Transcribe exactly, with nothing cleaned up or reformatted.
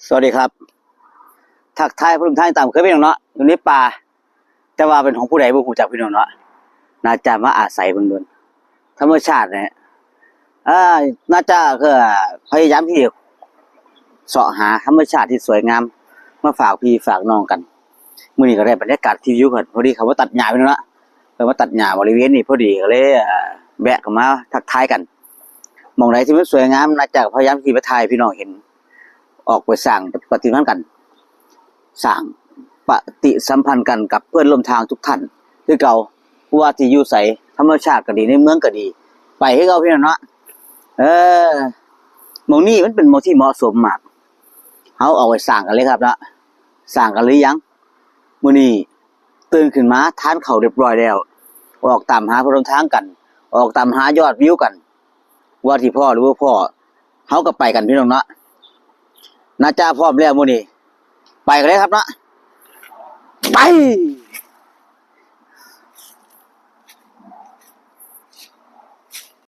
สวัสดีครับ ทักทายผู้ชมทางตามเคยพี่น้องเนาะ อยู่ในป่า แต่ว่าเป็นของผู้ใดบ่ฮู้จักพี่น้องเนาะ น่าจะมาอาศัยเบิ่งโดน ธรรมชาติเนี่ย อ่า น่าจะคือพยายามที่เสาะหาธรรมชาติที่สวยงาม มาฝากพี่ฝากน้องกัน มื้อนี้ก็ได้บรรยากาศที่วิวกัน พอดีเขามาตัดหญ้าพี่น้องเนาะ เออ มาตัดหญ้าบริเวณนี้พอดีก็เลย เอ่อ แวะเข้ามาทักทายกัน หม่องใดที่มันสวยงาม น่าจะพยายามที่มาถ่ายพี่น้องเห็น ออกไปสร้างปฏิสัมพันธ์กัน สร้างปฏิสัมพันธ์กันกับเพื่อนร่วมทางทุกท่าน คือเก่า ว่าที่อยู่ไส ธรรมชาติก็ดี ในเมืองก็ดี ไปคือเก่าพี่น้องเนาะ เออ หม่องนี้มันเป็นหม่องที่เหมาะสมมาก เฮาเอาไว้สร้างกันเลยครับเนาะ สร้างกันหรือยัง มื้อนี้ตื่นขึ้นมาทานข้าวเรียบร้อยแล้ว ออกตามหาเพื่อนร่วมทางกัน ออกตามหายอดวิวกัน ว่าที่พ้อหรือบ่พ้อ เฮาก็ไปกันพี่น้องเนาะ น่าจะพร้อมแล้วมื้อนี้ ไปกันเลยครับเนาะ ไป